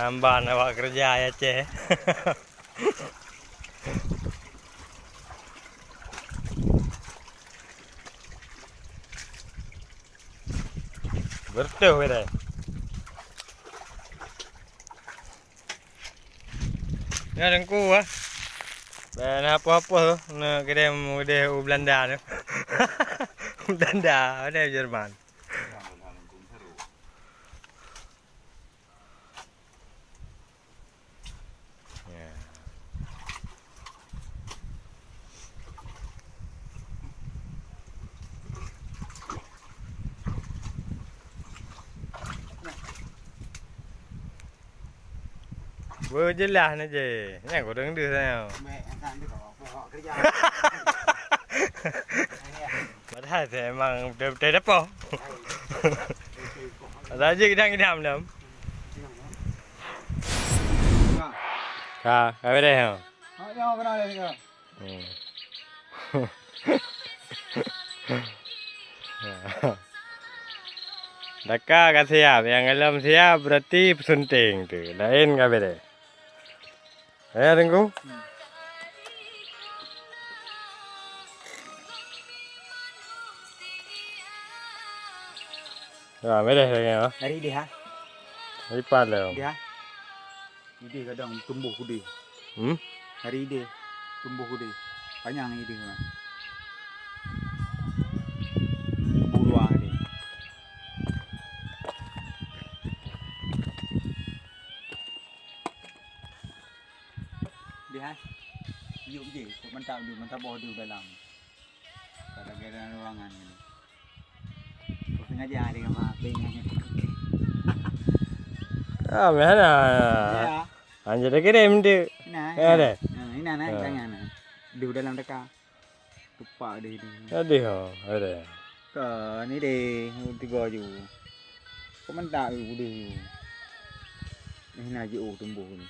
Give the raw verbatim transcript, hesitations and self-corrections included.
Amban awak keureuja ya, Ceh. Beureutoh beda. Nyan Teungku ah. Bèk na apoh-apoh tu, na keudeh, keudeh u Belanda tu. Belanda, ada Jerman. Ya. Beujeulaih na jih. Nyan kureueng deuh sayoe. Padahai saya emang betul-betul depoh. Ada aja gidang-gidang dalam. Ka, ka beres, ha? Hmm. Daka ka siap, nyang gohlom siap berarti peusunting tu. Laén ka beres. Ya, Teungku? Ya, beres lagi, ha? Dari dia, ha? Lipat dah. Dia. Idéh kadang tumboh keudéh. Hmm? Hari idéh tumboh keudéh. Panyang idéh nyan. Buluang idéh. Deh, hai. Yuk je, kok mantap dulu, mantap boh dulu dalam. Pada gaya ruangan ni. Sengaja dengan maaf dengan. Ah, meh na. Ya. Anjir dah kirim tu. Nah, ya, ya. Deh. Nah, ini nah, ya. Jangan nah. Di dalam deka. Tupak deh ini. Aduh, ada. Ka ni deh, tiga ju. Kok mentak ju deh. Ini nak je oh tumbuh ni.